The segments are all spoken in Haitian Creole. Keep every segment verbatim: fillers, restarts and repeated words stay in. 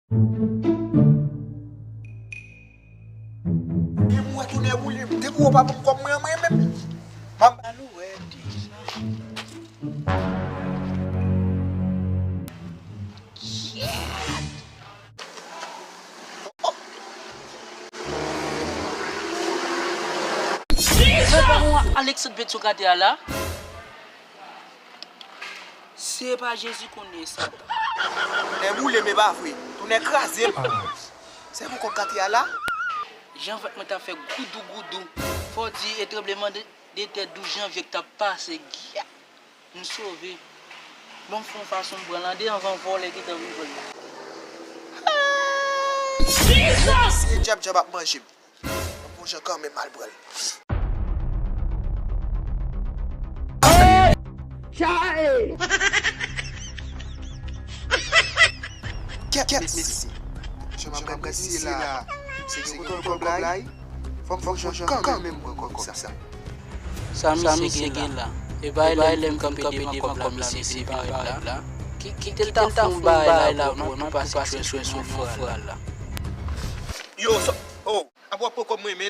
Depi w wè tonè boule m, depi w pa ban m kòb mwen an mwen menm, m ap ba nou wè deja. Sa pa mwen Alexandre Petyon gade a la. Se pa Jezi konnen Satan. Tonè boule m e pa vre. Tonè kraze m. Se pou kòb gate a la. Jan fèt mwen t ap fè goudou goudou. Fò di e tranbleman de, de tè douz janvye k t ap pase. Gyèt! M sove. Bon, m fè yon fason m pran l ande anvan vòlè gentan vin pran l. Se djab djab ap manje m. Bon jan kanmenm m al pran l. Chae! Kèt, kèt, mesye. Jan m ap gad mesye la. Se gen kote kòb la ye. Fò m, fò m jan kanmenm pran kòb sa. Sa misye gen la? E bay lè m kanpe devan kòb la, misye vin parèt la. Ki, kite l ta fè yon bagay la pou mwen, m ap pase tchwè sou non fwa la. Yo, so, oh, ap w ap pran kòb mwen, men.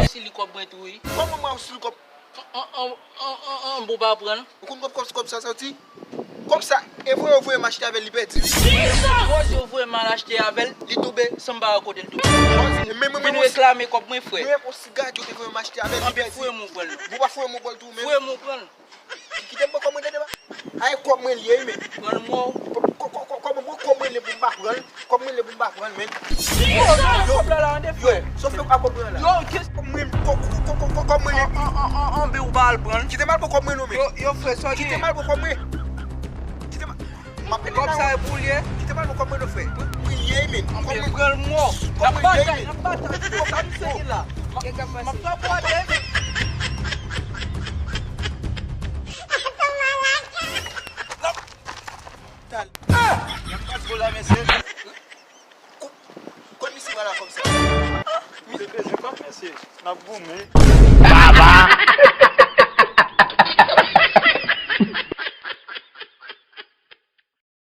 Osi li kòb mwen tou, wi. Kòman mwen osi li kòb? An, an, an, an, an, bon, pa pran l. Ou konn kòb, kòb, kòb sa soti? Kòb sa, e voye, voye m achte avè l, li pèdi, wi. Poze w voye m al achte avè l, li tonbe san m pa wè kote l tonbe. Men, men, men, vin reklame kòb mwen, frè. Men, yon siga yo te voye m achte avè l, li pèdi. Anben, foure m ou pran l. Bon, pa foure m ou pran l tou, men. Foure m ou pran l. Ki, kite m pran kòb mwen, tande ba. Ay, kòb mwen li ye, men. Pran l, mò. Kò, kò, kò, kò, kòb mwen, kòb mwen li pou m pa pran l. Kòb mwen li pou m pa pran l, men. Yo, kòb la la, ande frè. Yo, sa w fè a kòb mwen la? Yo, kòb mwen, kò, kò, kòb mwen li. An, an, an, an, anben ou pa al pran l. Kite m al pran kòb mwen non, men. Yo, yo, frè, sa w gen? Kite m al pran kòb mwen. Kite m al. M ap pete kòb sa e pou l ye? Kite m al pran kòb mwen non, frè. Mwen li ye, men. Anben pran l, mò. N ap batay, n ap batay. Kòb sa misye gen la. M ap, m ap fè w pwade. Talè. Y ap pase w la, mesye. Ko-, kot misye pral ak kòb sa? Misye bezwen kòb, mesye. N ap goumen. Baba!